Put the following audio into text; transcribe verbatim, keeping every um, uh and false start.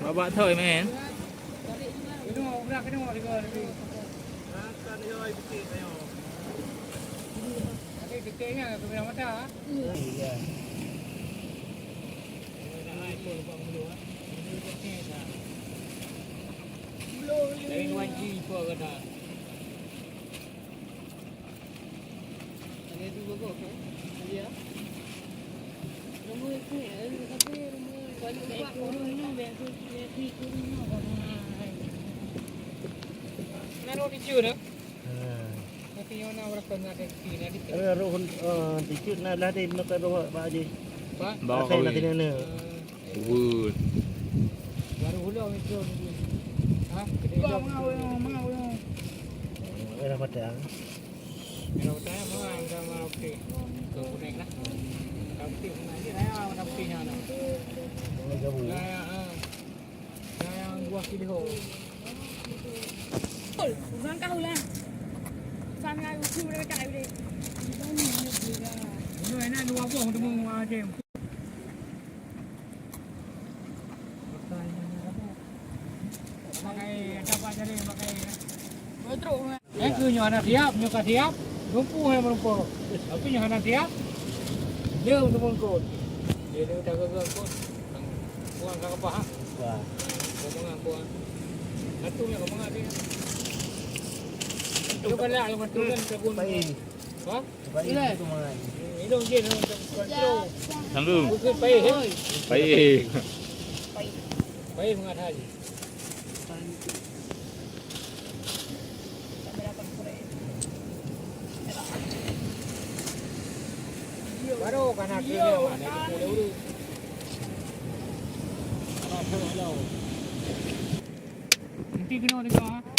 Babak thoi, man. Naro di situ dah. Ha. Tapi nyoe na berapa nak ada di sini, ada di sini. Ada roh, eh, ticut na lah di nak roh Pak Haji. Pak? Bawa kawin. Nak kena na. Wun. Baru ulang itu. Ha? Kena ulang, ulang, ulang, ulang. Eh, dah patah. Kalau saya mah, udah mah okey. Kau kuning lah. Tapi putih, saya warna putihnya. Oh, gabung. Ya, ya, ha. Saya yang buah kilo. Ul, urang kah ulang? Sama uku mereka tak ada. Ini enak dua buah untuk mu, Jem. Pakai, ada apa jadi pakai, ya? Betul. Eh, keu nyoe hana siap, nyoe ka siap, lumpuh hai meureumpok. Tapi nyoe hana siap, dia untuk mengkot. Dia, dia tak gagal kot. Buang ka kapah, ha? Wah. Kau mangat, kau, ha? Satu yang kau mangat dia. Itu kan lah, yang tu kan sabun. Baik. Ha? Baik, itu mangat. Minum je, minum tak kuat tu. Sanggup. Bukan baik, eh? Baik. Baik mangat hai. Baru kan aku ni, mana dia boleh urus. Nanti kena dengar.